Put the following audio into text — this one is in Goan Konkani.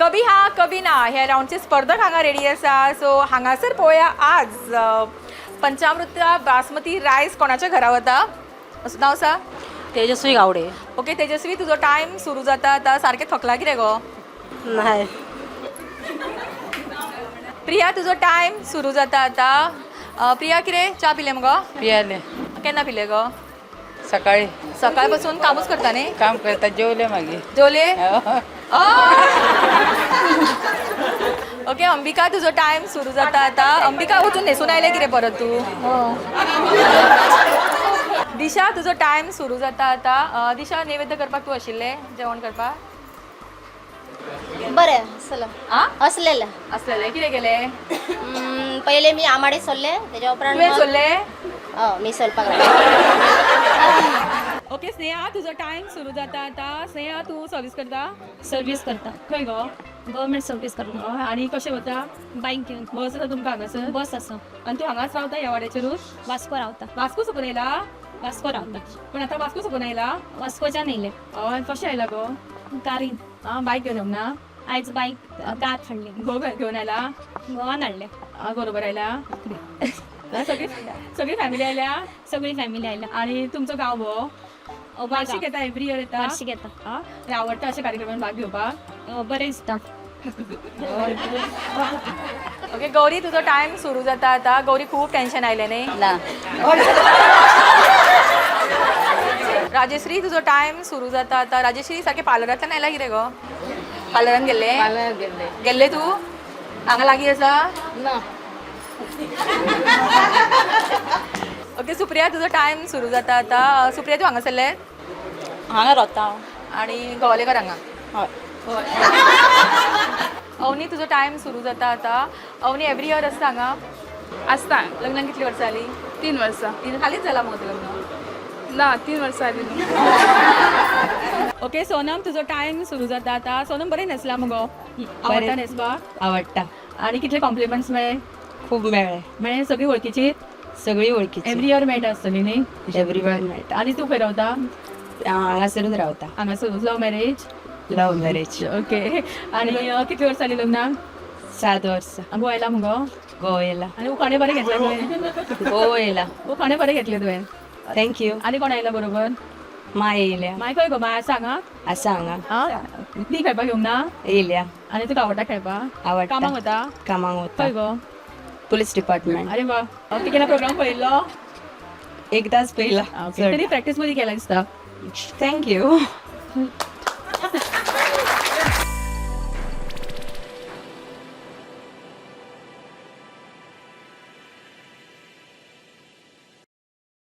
कभी हा कभी ना ह्या रावंडचे स्पर्धक हांगा रेडी आसा. सो हांगासर पळोवया आज पंचामृता बासमती रायस कोणाच्या घरा वता. असो नांव आसा? तेजस्वी गावडे. ओके तेजस्वी, तुजो टायम सुरू जाता आतां. सारकें थकला कितें गो? नाही. प्रिया, तुजो टायम सुरू जाता आतां. प्रिया, कितें च्या पिले मगो? पियाले. केन्ना पिले गो? सकाळी. सकाळपासून कामूच करता न्ही? काम करता, जेवले मागीर. जेवले. ओके अंबिका, तुजो टायम सुरू जाता आता. अंबिका, वचून न्हेसून आयलें कितें परत तूं? दिशा, तुजो टायम सुरू जाता आता. दिशा, नैवेद्य करपाक तूं आशिल्लें? जेवण करपाक? बरें आसलो. आ? असलेलं. आसलेलें? कितें केलें? पहिले मी आमाडे सोलले, त्याच्या उपरांत तुवें मग- सोडलें? हो, मी सोलपाक लागले. ओके स्नेहा, तुजो टायम सुरू जाता आता. स्नेहा, तूं सर्वीस करता? सर्वीस करता. खंय गो? गव्हर्मेंट सर्वीस करता. आनी कशें वता? बाईक घेवन. बस आसा तुमकां हांगासर? बस आसा. आनी तूं हांगाच रावता ह्या वाड्याचेरूच? वास्को रावता. वास्को सकून येयला? वास्को रावता. पण आतां वास्को सकून आयला? वास्कोच्यान येयले. हय, कशें आयला गो? कारीन. आं, बायक घेवन येवंक ना? आयज बाईक कार हाडली. घोव घेवन आयला? घोवान हाडले. आं, बरोबर आयला. सगळी सगळी फॅमिली आयल्या? सगळी फॅमिली आयल्या. आणि तुमचो गांव हो वार्षिक येता, एवरी इयर येता? वार्षिक येता. आं, आनी आवडटा अशा कार्यक्रमान भाग घेवपाक? बरें दिसता. ओके गौरी, तुजो टायम सुरू जाता आता. गौरी, खूब टेन्शन आयलें न्ही? ना. राजेश्री, तुजो टायम सुरू जाता आता. राजेश्री, सारकें पार्लरांतल्यान आयला कितें गो? पार्लरान गेल्लें? गेल्ले. गेल्लें तूं? हांगा लागीं आसा? ना. ओके सुप्रिया, तुजो टायम सुरू जाता आता. सुप्रिया, तूं हांगासरलें? हांगा रावता हांव. आणि गोवालेकर हांगा? हय. अवनी, तुजो टायम सुरू जाता आता. अवनी, एवरी इयर आसता हांगा? आसता. लग्नाक कितली वर्सां जालीं? 3 वर्सां. तीन? हालींच जाला मगो तुजें लग्न? ना, 3 वर्सां जालीं न्हू. ओके सोनम, तुजो टायम सुरू जाता आता. सोनम, बरें न्हेसला मगो. आवडटा न्हेसपाक? आवडटा. आणि कितले कॉम्प्लिमेंट्स मेळ्ळे? खूब मेळ्ळे. मेळ्ळे? सगळी वळखीची? सगळी वळखीची. एवरी इयर मेळटा आसतली न्ही? एवरी वेळ मेळटा. आनी तूं खंय रावता? हांव हांगासरूच रावता. हांगासर. Love marriage? Love marriage. Okay, आनी कितली वर्सां जालीं लग्नाक? 7 वर्सां. गोवा येयला मुगो? गोवा येयला. आनी उखाणे बरें घेतले तुवें. गोवा येयला. उखाणे बरें घेतले तुवें. Thank you. आनी कोण आयला बरोबर? माय येयल्या. माय खंय गो? माय आसा हांगा? आसा हांगा. आं, ती खेळपाक येवंक ना? येयल्या. आनी तुका आवडटा खेळपाक? आवडटा. कामाक वता? कामाक वता. खंय गो? Police department. अरे वा. ओके, केन्ना प्रोग्राम पळयल्लो? एकदाच पयला. तरी प्रॅक्टीस बरी केला दिसता. Thank you.